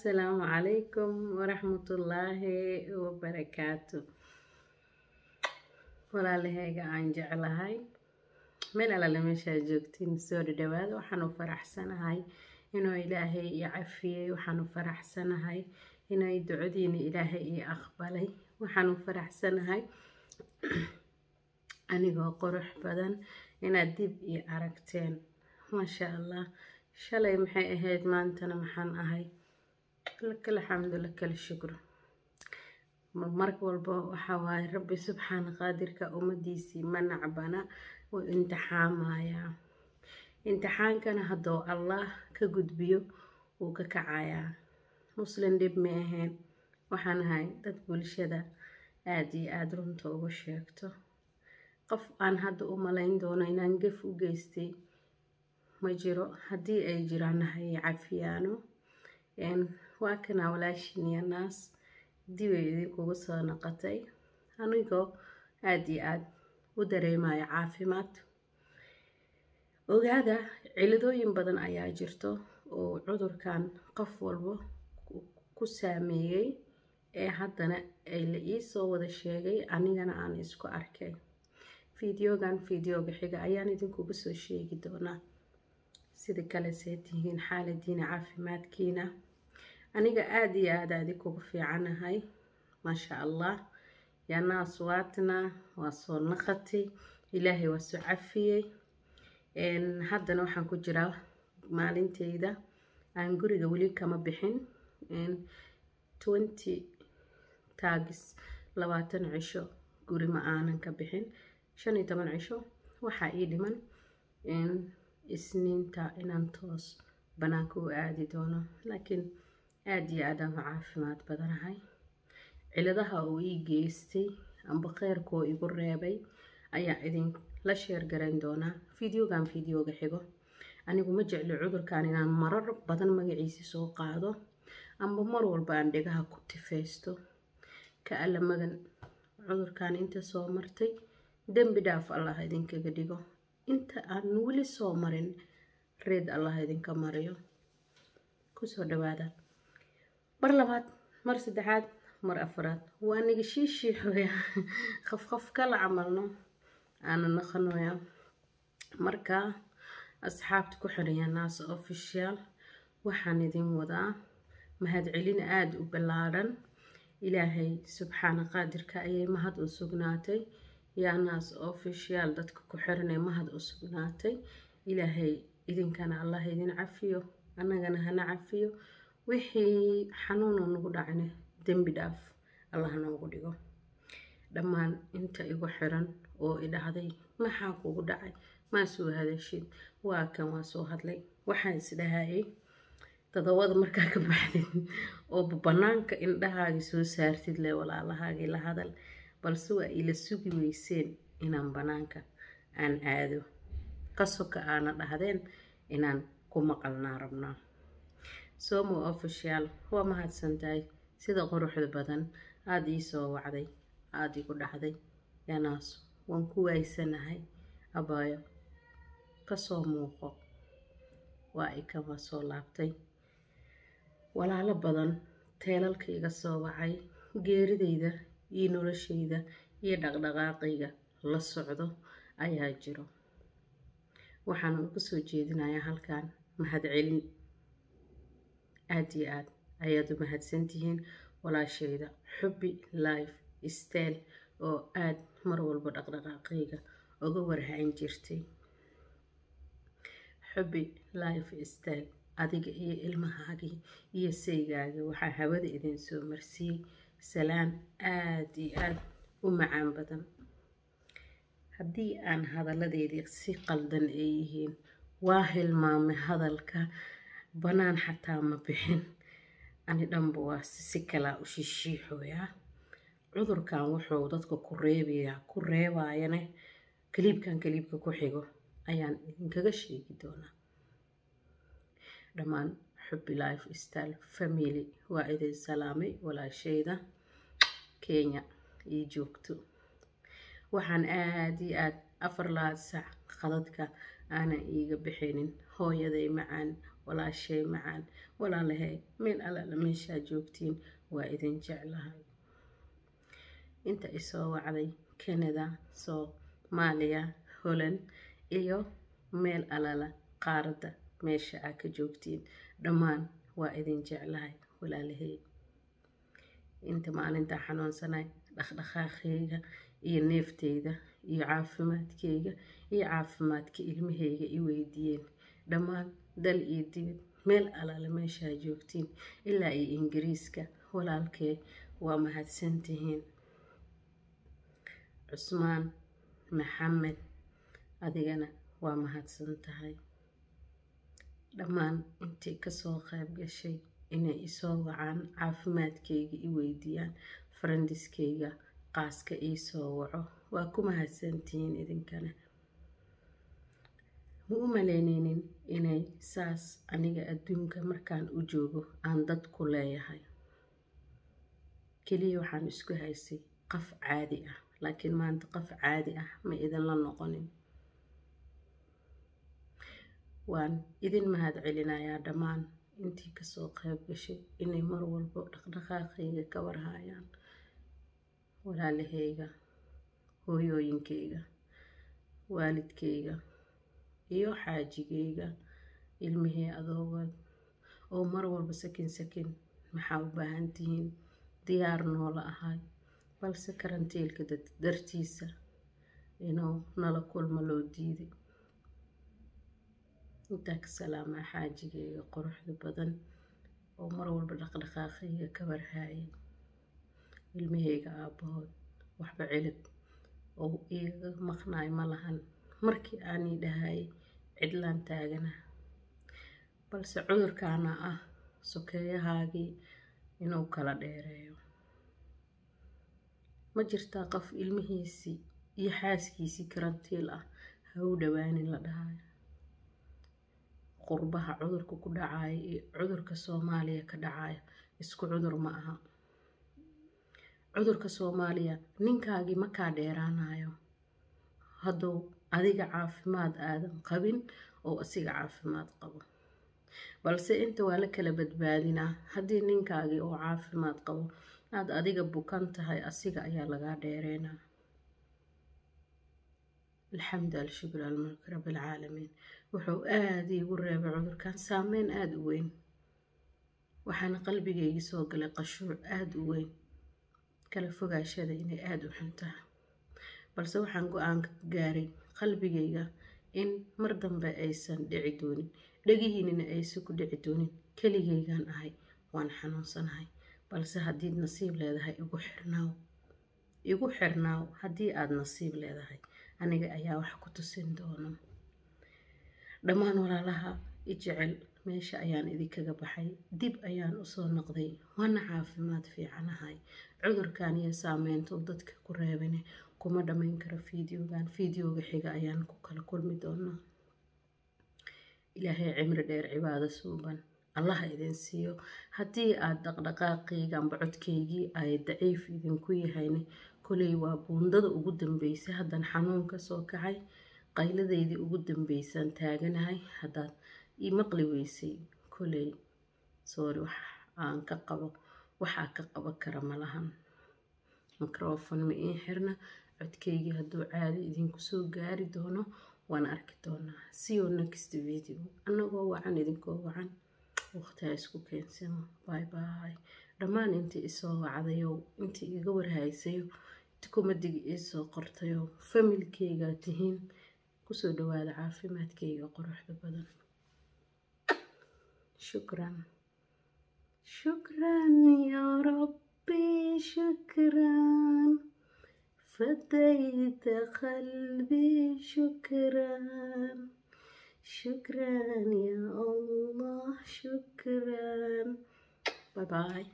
Assalaamu calaykum waraxmatullaahi wabarakaatu. Walaalahayga aan jeclahay, meel alaale meeshaa joogtiin, soo dhadhawaada. Waxaan u faraxsanahay inuu Ilaahay i cafiyey. Waxaan u faraxsanahay inay ducadiina Ilaahay ii aqbalay. Waxaan u faraxsanahay anigoo qurux badan inaad dib ii aragteen. Maasha Allah, shalay maxay ahayd, maantana maxaan ahay? Lakal xamdu, lakal shukr. Mar walba waxa waaye, Rabbi subxaana qaadirka ummadiisii ma nacbana, wuu imtixaamayaa. Imtixaankana hadduu Allah ka gudbiyo, wuu ka kacayaa. Muslim dhib ma ahayn. Waxaan ahay dad bulshada aada iyo aada runta ugu sheegto. Qof aan hadda u malayn doono inaan gaf u geystay ma jiro. Haddii ay jiraan, hay cafiyaano. Waa kanaa walaashin iyo naas dibay idinkugu soo noqotay, anigoo aada iyo aada u dareemayo caafimaad. Ogaada, ciladooyin badan ayaa jirto oo cudurkan qof walba ku saameeyey, ee haddana ay la iisoo wada sheegay, anigana aan isku arkay. Fideogan fideoga xiga ayaan idinkugu soo sheegi doonaa. Sida kale, see tihiin? Xaaladiina, caafimaadkiina? Aniga aada iyo aada idinkugu fiicanahay, maasha Allah. Yanaas waatna waa soo naqatay, Ilaahay waa soo cafiyey. Haddana waxaan ku jiraa maalinteyda aan guriga weli kama bixin. 20 days, 20 cisho guri ma aanan ka bixin, 15 cisho waxaa ii dhiman. Isniinta inaan toos banaanka u aadi doono, laakiin aada iyo aadaan u caafimaad badanahay. Ciladaha uu ii geystay amba kheyrkoo igu reebay ayaa idinla share garayn doonaa fideogan fideoga xigo. Anigu ma jecli cudurkan inaan marar badan magaciisa soo qaado amba mar walba aan dhegaha ku tifaysto. Ka Alla magan cudurkan. Inta soo martay dembi dhaaf Allah idinkaga dhigo. Inta aan weli soo marin, reed Allah idinka mariyo. Kusoo dhawaada mar labaad, mar saddexaad, mar afraad. Waa niga shiishiixoya, qof qof kala camalno aana noqonoya. Marka asxaabta ku xiraya Naas Official, waxaan idin wadaa mahadcelin aada u ballaaran. Ilaahay subxaana qaadirka ayay mahad u sugnaatay. Yaa Naas Official dadka ku xiranay mahad u sugnaatay. Ilaahay idinkana Allah idin cafiyo, annagana hana cafiyo. Wixii xanuunoo nagu dhacne, dembi dhaaf Allah noogu dhigo. Dhammaan inta igu xiran oo i dhahday, "Maxaa kugu dhacay? Maa soo hadashid?" Waa kan, waa soo hadlay. Waxaan isdhahayay todobada markaa ka baxdid oo banaanka indhahaaga soo saartid le, walaalahaagii la hadal, balse waa ila sugi weyseen inaan banaanka aan aado. Ka soka aana dhahdeen inaan ku maqalnaa rabnaa. Somo Official, waa mahadsantahay sida quruxda badan aada ii soo wacday, aada igu dhahday, "Yanaas, waan ku waaysanahay, abaayo, kasoo muuqo." Waa ikama soo laabtay. Walaalo badan teelalka iga soo wacay, geeridayda iyo noloshayda iyo dhaqdhaqaaqayga la socdo ayaa jiro. Waxaan ugu soo jeedinayaa halkan mahadcelin. Aada iyo aad ayaad u mahadsantihiin. Walaashayda Xubbi Life Style oo aada mar walba dhaqdhaqaaqayga uga warhayn jirtay, Xubbi Life Style, adiga iyo ilmahaagii iyo saygaagii waxaa hawada idin soo marsiiyey salaan aada iyo aada u macaan badan. Haddii aan hadalladeedii si qaldan ay yihiin, waa hilmaamay hadalka, banaan xataa ma bixin. Ani dhanba waa si kalaa u shishiixoyaa. Cudurkan wuxuu dadka ku reebayaa, ku reebaayane, clipkan clipka ku xigo ayaan idinkaga sheegi doonaa. Dhammaan Xubbi Life Style family waa idin salaamay. Walaashayda Kenya ii joogto, waxaan aada iyo aada 4 laad sac qadadka aanan iiga bixinin, hooyaday macaan Walaashay macaan, walaalahay, meel allaala meeshaa joogtiin waa idin jeclahay. Inta isoo wacday Canada, Soomaaliya, Holland iyo meel allaala qaaradda meesha aa ka joogtiin, dhammaan waa idin jeclahay walaalahay. Inta maalintaa xanuunsanay dhaqdhaqaaqayga iyo neefteyda iyo caafimaadkayga iyo caafimaadka ilmahayga i weydiiyeen, dhammaan dal iyo dibad meel allaala meeshaa joogtiin, ilaa iyo Ingiriiska, walaalkee waa mahadsantihiin. Cusmaan Maxamed, adigana waa mahadsan tahay. Dhammaan intii kasoo qayb gashay inay isoo wacaan, caafimaadkayga i weydiiyaan, friends-kayga qaaska iisoo waco, waa ku mahadsantihiin idinkana. Ma u malaynaynin inay saas aniga adduunka markaan u joogo aan dad ku leeyahay. Keliya waxaan isku haysay qof caadi ah, laakiin maanta qof caadi ah ma idinla noqonin. Waan idin mahad celinayaa dhammaan intii kasoo qayb gashay inay mar walbo dhaqdhaqaaqayga ka warhayaan, walaalahayga, hooyooyinkayga, waalidkayga iyo xaajigayga, ilmihii adoogood oo mar walba sakin sakin maxaa u baahan tihiin diyaar noola ahay, balse karantiilka dartiisa inuu nala kulmo loo diiday. Intaa ka salaamaa xaajigayga quruxda badan oo mar walba dhaqdhaqaaqayga ka warhaayay, ilmahayga aabahood, waxba cilid oo iiga maqnaay ma lahan markii aanii dhahayay cidlaan taagana, balse cudurkaana ah sokeeyahaagii inuu kala dheereeyo. Ma jirtaa qof ilmihiisii iyo xaaskiisii karantiil ah ha u dhawaanin la dhahayo? Qurbaha cudurka ku dhacaya iyo cudurka Soomaaliya ka dhacaya isku cudur ma aha. Cudurka Soomaaliya ninkaagii ma kaa dheeraanayo hadduu adiga caafimaad aadan qabin oo asiga caafimaad qabo, balse inta waa la kala badbaadinaa. Haddii ninkaagii oo caafimaad qabo aad adiga bukan tahay, asiga ayaa lagaa dheereynaa. Alxamdu alshukr almulk rabbilcaalamiin. Wuxuu aada iigu reebay cudurkan saameyn aada u weyn, waxaana qalbigaygii soo galay qashuuc aada u weyn, kala fogaashada inay aada u xun tahay. Balse waxaan go-aan ka gaaray qalbigayga in mar dambe aysan dhici doonin, dhegihiinina aysan ku dhici doonin. Keligaygaan ahay, waan xanuunsanahay, balse haddiid nasiib leedahay igu xirnaaw, igu xirnaaw. Haddii aada nasiib leedahay aniga ayaa wax ku tusin doono. Dhammaan walaalaha i jecel, meesha ayaan idinkaga baxay, dib ayaan usoo noqday, waana caafimaad fiicanahay. Cudurkan iyo saameyntu dadka ku reebine kuma dhammayn karo fiideogan, fiideoga xiga ayaan ku kala kulmi doonaa. Ilaahay cimri dheer, cibaado suuban Allaha idin siiyo. Haddii aad dhaqdhaqaaqayga amba codkaygii ay daciif idinku yahayne, koley waa buundada ugu dambeysay haddaan xanuun ka soo kacay, qayladeydii ugu dambeysaan taaganahay. Haddaad ii maqli weysay, koley sorry, wax aan ka qabo, waxaa ka qaban kara malahan. Microphone ma ii xirna. Codkaygii hadduu caadi idinku soo gaari doono waan arki doonaa. See you next video, annagoo wacan, idinkoo wacan, waqti ha isku keensamo. Bye bye dhammaan intii isoo wacdayow, intii iga warhaysayo, inti comment-iga iisoo qortayo, family-kaygaa tihiin. Kusoo dhawaada caafimaadkayga quruxda badan. Shukran, shukran yaa rabbi, shukran. فديت قلبي، شكرا، شكرا يا الله، شكرا. Bye bye.